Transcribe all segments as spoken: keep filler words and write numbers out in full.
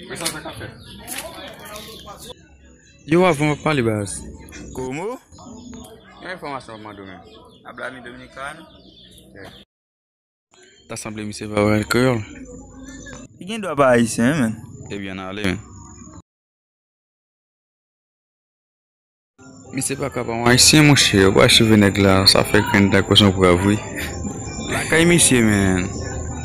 Men sa sa ka fè. Yo, avan w ap pale, baz. Komo? Yon enfòmasyon w ap mande w menm. Habla mi dominicano? Ta sanble misye pa pale kreyòl. Li gen dwa pa ayisyen, wi, men. Ebyen, n ale, men. Misye pa ka pa yon ayisyen, monchè. Ou pa cheve nèg la, sa fè grenn tankou se yon pwav, wi. Lakay misye, men.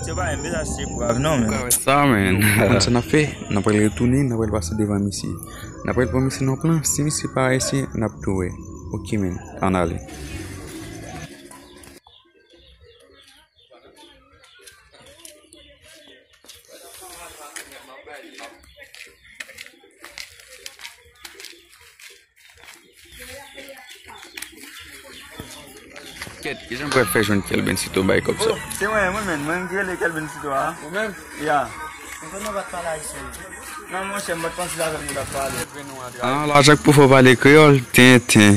Se pa yon mesaj, se pwav, non, men. Ou ka wè sa, men. Ou konn sa n ap fè? N ap pral retounen, n ap pral pase devan misye. N ap pral pran misye nan plan. Si misye pa ayisyen, n ap tou wè. Oke, men. Ann ale. Kèt, kijan m pral fè jwenn Kelbencito bay kòb sa? Oh, se mwen, mwen menm, mwen ki rele Kelbencito a. Ou menm? Ya. Mwen konn nou pa t pale ayisyen. Non, monchè, m pa t panse se avèk nou t ap pale. Ah, la, Jack pou fò pale kreyòl, tenten.